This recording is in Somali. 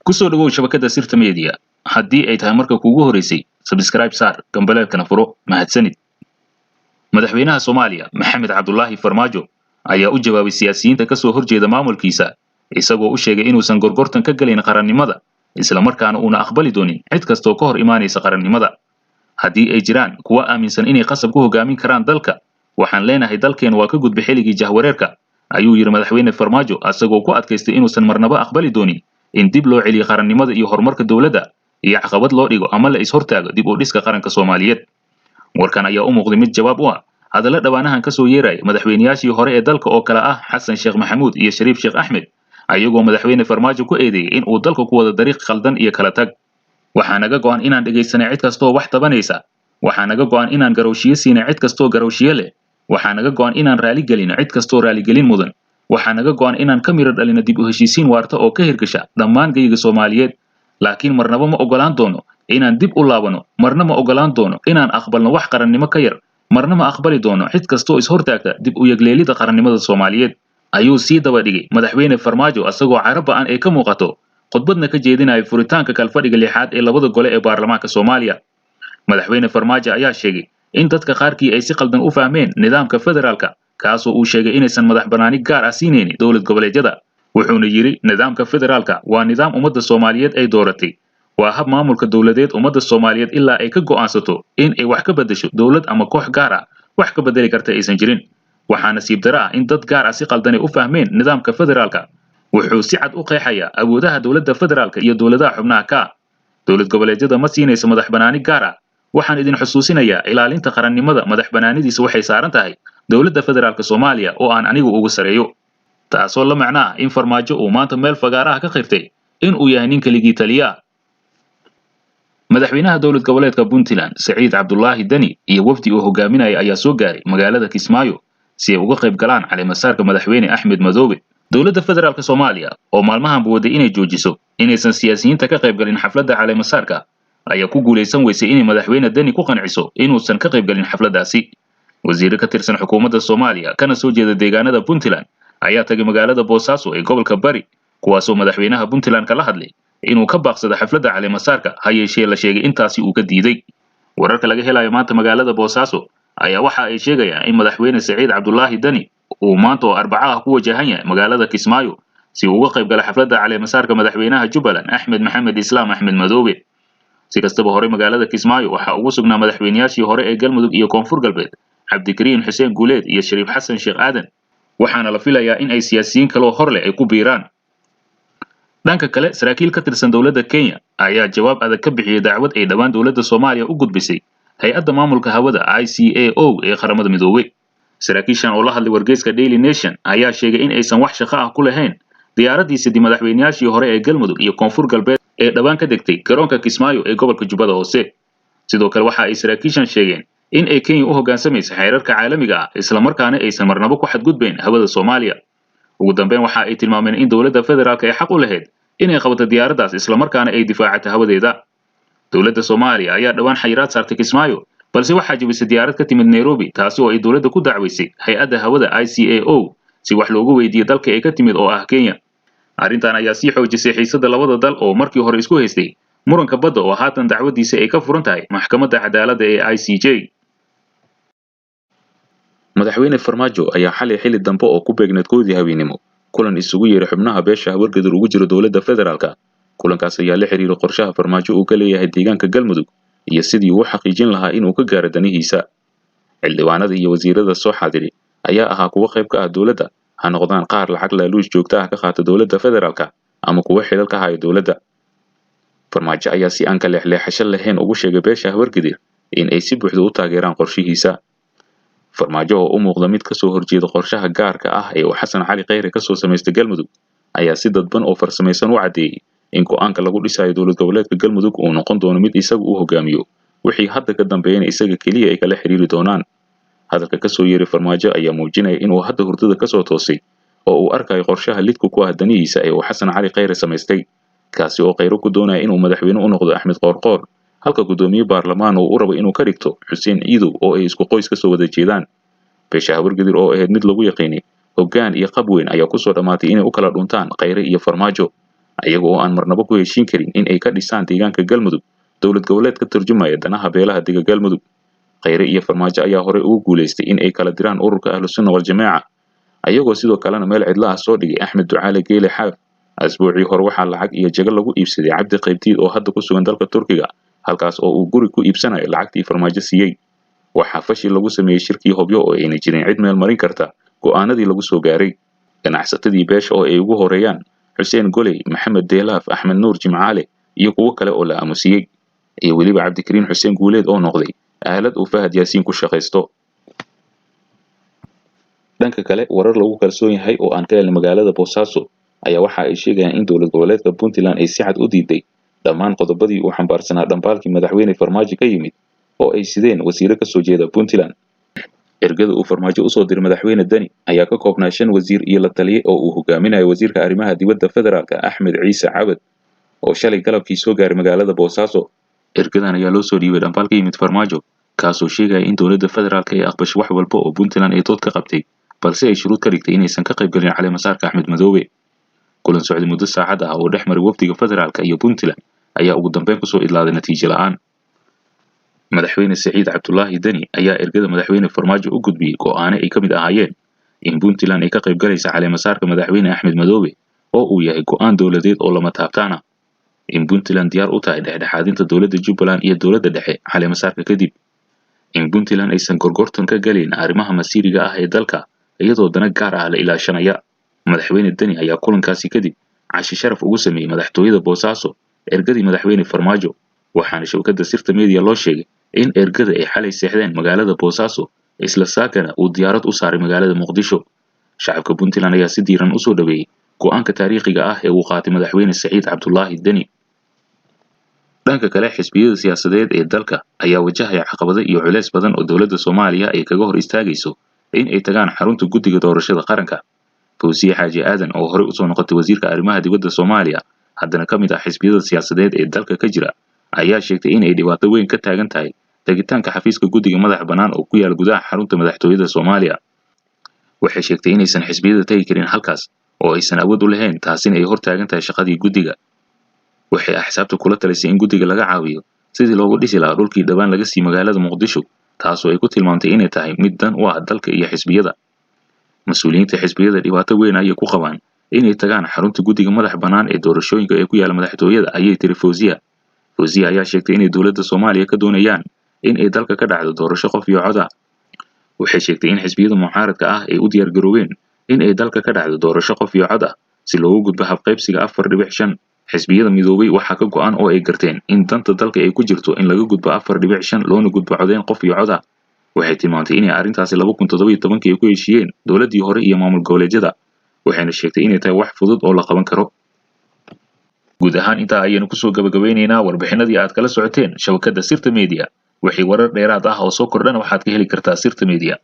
Ku soo dhawow shabakada Sirta Media haddii ay tahay marka kuugu horeysay, subscribe saar, gambaleelkana furo. Mahadsanid. Madaxweynaha Soomaaliya Maxamed Cabdulaahi Farmaajo ayaa u jawaabay siyaasiyiinta ka soo horjeeda maamulkiisa, isagoo u sheegay inuusan gorgortan ka gelayn qarannimada, isla markaana uuna aqbali doonin cid kastoo ka hor imaanaysa qarannimada. Haddii ay jiraan kuwa aaminsan inay qasab ku hogaamin karaan dalka, waxaan leenahay dalkeen waa ka gudbay xilligii jahwareerka, ayuu yidhi madaxweyne Farmaajo, asagoo ku adkaystay inuusan marnaba aqbali doonin in dib loo celiyo qarannimada iyo horumarka dowladda iyo caqabad loo dhigo ama la is-hortaago dib u dhiska qaranka Soomaaliyeed. Warkan ayaa u muuqday mid jawaab u ah hadallo dhawaanahan ka soo yeeraya madaxweynayaashii hore ee dalka oo kale ah Xasan Sheekh Maxamuud iyo Shariif Sheekh Axmed, ayagoo madaxweyne Farmaajo ku eedeeyey in uu dalka ku wada dariiq khaldan iyo kala tag. Waxaa naga go'an inaan dhegaysanay cid kastoo wax tabanaysa. Waxaa naga go'an inaan garowshiye siinay cid kastoo garowshiye leh. Waxaa naga go'an inaan raaligelino cid kastoo raaligelin mudan. Waxaa naga go'an inaan ka miro dhalino dib u heshiisiin waarta oo ka hirgasha dhammaan geyga Soomaaliyeed. Laakiin marnaba ma ogolaan doono inaan dib u laabano, marna ma ogolaan doono inaan aqbalno wax qarannimo ka yar, marna ma aqbali doono cid kastoo is-hortaagta dib u yegleelida qarannimada Soomaaliyeed, ayuu sii daba dhigay madaxweyne Farmaajo, asagoo carab ba'an ay ka muuqato, khudbadna ka jeedinaya furitaanka kalfadhiga lixaad ee labada gole ee baarlamaanka Soomaaliya. Madaxweyne Farmaajo ayaa sheegay in dadka qaarkii ay si qaldan u fahmeen nidaamka federaalka, kaasoo uu sheegay inaysan madax bannaani gaar ah siinaynin dowlad goboleedyada. Wuxuuna yidhi: nidaamka federaalka waa nidaam ummadda Soomaaliyeed ay dooratay, waa hab maamulka dowladeed ummadda Soomaaliyeed ilaa ay ka go'aansato in ay wax ka beddesho dowlad ama koox gaar ah wax ka beddeli karta aysan jirin. Waxaa nasiib daro ah in dad gaar ah si qaldanay u fahmeen nidaamka federaalka. Wuxuu si cad u qeexayaa awoodaha dowladda federaalka iyo dowladaha xubnaha ka ah. Dowlad goboleedyada ma siinayso madax bannaani gaar ah. Waxaan idin xusuusinayaa ilaalinta qarannimada madax bannaanidiisa waxay saaran tahay dowladda federaalka Soomaaliya oo aan anigu ugu sareeyo. Taasoo la macno ah in Farmaajo uu maanta meel fagaaraha ka qirtay in uu yahay nin keligii taliya. Madaxweynaha dowlad goboleedka Puntland Saciid Cabdulaahi Deni iyo wafdi uu hogaaminaya ayaa soo gaaray magaalada Kismaayo si ay uga qayb galaan caleemasaarka madaxweyne Axmed Madoobe. Dowladda federaalka Soomaaliya oo maalmahanba waday inay joojiso inaysan siyaasiyiinta ka qayb galin xafladda caleemasaarka ayaa ku guulaysan weysay inay madaxweyne Deni ku qanciso inuusan ka qayb galin xafladdaasi. Wasiirro ka tirsan xukuumadda Soomaaliya kana soo jeeda deegaanada Puntland ayaa tagay magaalada Boosaaso ee gobolka Bari, kuwaasoo madaxweynaha Puntland kala hadlay inuu ka baaqsado xafladda caleemasaarka, ha yeeshee la sheegay intaasi uu ka diiday. Wararka laga helayo maanta magaalada Boosaaso ayaa waxa ay sheegayaan in madaxweyne Saciid Cabdulaahi Deni uu maanta oo Arbaca ah ku wajahan yahay magaalada Kismaayo si uu uga qayb gala xafladda caleemasaarka madaxweynaha Jubbaland Axmed Maxamed Islaam Axmed Madoobe. Si kastaba, horey magaalada Kismaayo waxaa ugu sugnaa madaxweynayaashii hore ee Galmudug iyo Koonfur Galbeed Cabdikariin Xuseen Guuleed iyo Shariif Xasan Sheekh Aadan, waxaana la filayaa in ay siyaasiyiin kaloo hor leh ay ku biiraan. Dhanka kale, saraakiil ka tirsan dowladda Kenya ayaa jawaab adag ka bixiyey dacwad ay dhowaan dowladda Soomaaliya u gudbisay hay-adda maamulka hawada ICAO ee Qaramada Midoobay. Saraakiishan oo la hadlay wargeyska Daily Nation ayaa sheegay in aysan wax shaqo ah ku lahayn diyaaraddii sidii madaxweynayaashii hore ee Galmudug iyo Koonfur Galbeed ee dhowaan ka degtay garoonka Kismaayo ee gobolka Jubbada Hoose. Sidoo kale waxa ay saraakiishan sheegeen in ay Kenya u hoggaansamayso xeerarka caalamiga ah, islamarkaana aysan marnabo ku xadgudbayn hawada Soomaaliya. Ugu dambeyn waxa ay tilmaameen in dowladda federaalka ay xaq u lahayd inay qabato diyaaraddaas, islamarkaana ay difaacato hawadeeda. Dowladda Soomaaliya ayaa dhowaan xayiraad saartay Kismaayo, balse waxaa jebisay diyaarad ka timid Nairobi, taasi oo ay dowladda ku dacwaysay hay-adda hawada ICAO si wax loogu weydiiyo dalka ay ka timid oo ah Kenya. Arrintan ayaa sii xoojisay xiisadda labada dal oo markii hore isku haystay muranka badda oo haatan dacwadiisa ay ka furan tahay maxkamadda cadaaladda ee ICJ. Madaxweyne Farmaajo ayaa xalay xilli dambe oo ku beegneed 1dii habeennimo kulan isugu yeeray xubnaha beesha Habargadur ugu jiro dowladda federaalka. Kulankaas ayaa la xiriiray qorshaha Farmaajo uu ka leeyahay deegaanka Galmudug iyo sidii uu u xaqiijin lahaa inuu ka gaaro danihiisa. Xildhibaanada iyo wasiirada soo xaadiray ayaa ahaa kuwo qayb ka ah dowladda, ha noqdaan qaar lacag laaluush joogta ah ka qaata dowladda federaalka ama kuwo xilal ka haya dowladda. Farmaajo ayaa si aan ka leexleexasho lahayn ugu sheegay beesha Habargadir in ay si buuxda u taageeraan qorshihiisa. Farmaajo oo u muuqda mid ka soo horjeeda qorshaha gaarka ah ee uu Xasan Cali Kheyre ka soo samaystay Galmudug ayaa si dadban oo farsamaysan u caddeeyey in go'aanka lagu dhisayo dowlad goboleedka Galmudug uu noqon doono mid isagu u hogaamiyo, wixii hadda ka dambeeyana isaga keliya ay kala xiriiri doonaan. Hadalka ka soo yeeray Farmaajo ayaa muujinaya inuu hadda hurdada ka soo toosay oo uu arkayo qorshaha lidku ku ah danihiisa ee uu Xasan Cali Kheyre samaystay, kaasi oo Kheyre ku doonaya inuu madaxweyne u noqdo Axmed Qoorqoor, halka guddoomiye baarlamaan uu u rabo inuu ka dhigto Xuseen Ciidow oo ay isku qoys ka soo wada jeedaan. Beesha Habargadir oo ahayd mid lagu yaqiinay hoggaan iyo qab weyn ayaa kusoo dhammaatay inay u kala dhuntaan Kheyre iyo Farmaajo. ayaga oo aan marnabo ku heshiin karin in ay ka dhisaan deegaanka Galmudug dowlad goboleed ka turjumaya danaha beelaha dega Galmudug. Khayre iyo Farmaajo ayaa horey ugu guulaystay in ay kala diraan ururka Ahlu Sunna wal Jamaaca, ayagoo sidoo kalena meel cidla ah soo dhigay Axmed Ducaale Geele Xaaf. Asbuucii hore waxaa lacag iyo jago lagu iibsaday Cabdi Qaybdiid oo hadda ku sugan dalka Turkiga, halkaas oo uu guri ku iibsanayo lacagtii Farmaajo siiyey. Waxaa fashil lagu sameeyey shirkii Hobyo oo ayna jirin cid meel marin karta go'aanadii lagu soo gaaray. Ganacsatadii beesha oo ay ugu horeeyaan Xuseen Goley, Maxamed Deelaaf, Axmed Nuur Jimcaale iyo kuwo kale oo la aamusiyey, iyo weliba Cabdikariin Xuseen Guuleed oo noqday aalad uu Fahad Yaasiin ku shaqaysto. Dhanka kale, warar lagu kalsoon yahay oo aan ka helnay magaalada Boosaaso ayaa waxa ay sheegayaan in dowlad goboleedka Puntland ay si cad u diiday dhammaan qodobadii uu xambaarsanaa dhambaalkii madaxweyne Farmaajo ka yimid oo ay sideen wasiiro ka soo jeeda Puntland. Ergada uu Farmaajo usoo diray madaxweyne Deni ayaa ka koobnaa 5 wasiir iyo la taliye oo uu hogaaminayo wasiirka arrimaha dibadda federaalka Axmed Ciise Cabad oo shalay galabkii soo gaaray magaalada Boosaaso. Ergadan ayaa loo soo dhiibay dhambaal ka yimid Farmaajo, kaasoo sheegaya in dowladda federaalka ay aqbasho wax walba oo Puntland ay dood ka qabtay, balse ay shuruud ka dhigtay inaysan ka qaybgelin caleemasaarka Axmed Madoobe. Kulan socday muddo saacad ah oo dhex maray wafdiga federaalka iyo Puntland ayaa ugu dambeyn kusoo idlaaday natiijo la'aan. Madaxweyne Saciid Cabdulaahi Deni ayaa ergada madaxweyne Farmaajo u gudbiyey go'aano ay ka mid ahaayeen in Puntland ay ka qaybgalaysa caleemasaarka madaxweyne Axmed Madoobe oo uu yahay go'aan dowladeed oo lama taabtaan ah, in Puntland diyaar u tahay dhexdhexaadinta dowladda Jubbaland iyo dowladda dhexe caleemasaarka kadib, in Puntland aysan gorgortan ka galayn arrimaha masiiriga ah ee dalka iyadoo dana gaar ah la ilaashanaya. Madaxweyne Deni ayaa kulankaasi kadib cashi sharaf ugu sameeyey madaxtooyada Boosaaso ergadii madaxweyne Farmaajo, waxaana shabakadda Sirta Media loo sheegay in ergada ay xalay seexdeen magaalada Boosaaso, isla saakana uu diyaarad u saaray magaalada Muqdisho. Shacabka Puntland ayaa si diiran usoo dhaweeyey go'aanka taariikhiga ah ee uu qaatay madaxweyne Saciid Cabdulaahi Deni. Dhanka kale, xisbiyada siyaasadeed ee dalka ayaa wajahaya caqabado iyo culeys badan oo dowladda Soomaaliya ay kaga hor istaagayso in ay tagaan xarunta guddiga doorashada qaranka. Fawsiye Xaaji Aadan oo horey usoo noqotay wasiirka arrimaha dibadda Soomaaliya, haddana ka mid ah xisbiyada siyaasadeed ee dalka ka jira, ayaa sheegtay in ay dhibaato weyn ka taagan tahay tagitaanka xafiiska guddiga madaxa bannaan oo ku yaal gudaha xarunta madaxtooyada Soomaaliya. Waxay sheegtay inaysan xisbiyada tagi karin halkaas oo aysan awood u lahayn, taasina ay hor taagan tahay shaqadii guddiga. Waxay axsaabta kula talisay in guddiga laga caawiyo sidii loogu dhisi lahaa dhulkii dhawaan laga siiyey magaalada Muqdisho, taasoo ay ku tilmaamtay inay tahay mid dan u ah dalka iyo xisbiyada. Mas-uuliyiinta xisbiyada dhibaato weyn ayay ku qabaan inay tagaan xarunta guddiga madaxa bannaan ee doorashooyinka ee ku yaala madaxtooyada, ayay tiri Fawziya. Fawziya ayaa sheegtay inay dowladda Soomaaliya ka doonayaan in ay dalka ka dhacdo doorasho qof iyo cod ah. Waxay sheegtay in xisbiyada mucaaradka ah ay u diyaargaroobeen in ay dalka ka dhacdo doorasho qof iyo cod ah si loogu gudbo habqaybsiga 4.5. Xisbiyada midoobay waxaa ka go'an oo ay garteen in danta dalka ay ku jirto in laga gudbo 4.5 loona gudbo codeyn qof iyo cod ah. Waxay tilmaamtay inay arrintaasi 2017-kii ay ku heshiiyeen dowladdii hore iyo maamul goboleedyada, waxayna sheegtay inay tahay wax fudud oo la qaban karo. Guud ahaan intaa ayaynu kusoo gabagabeynaynaa warbixinadii aad kala socoteen shabakadda Sirta Media. Wixii warar dheeraad ah oo soo kordhana waxaad ka heli kartaa Sirta Media.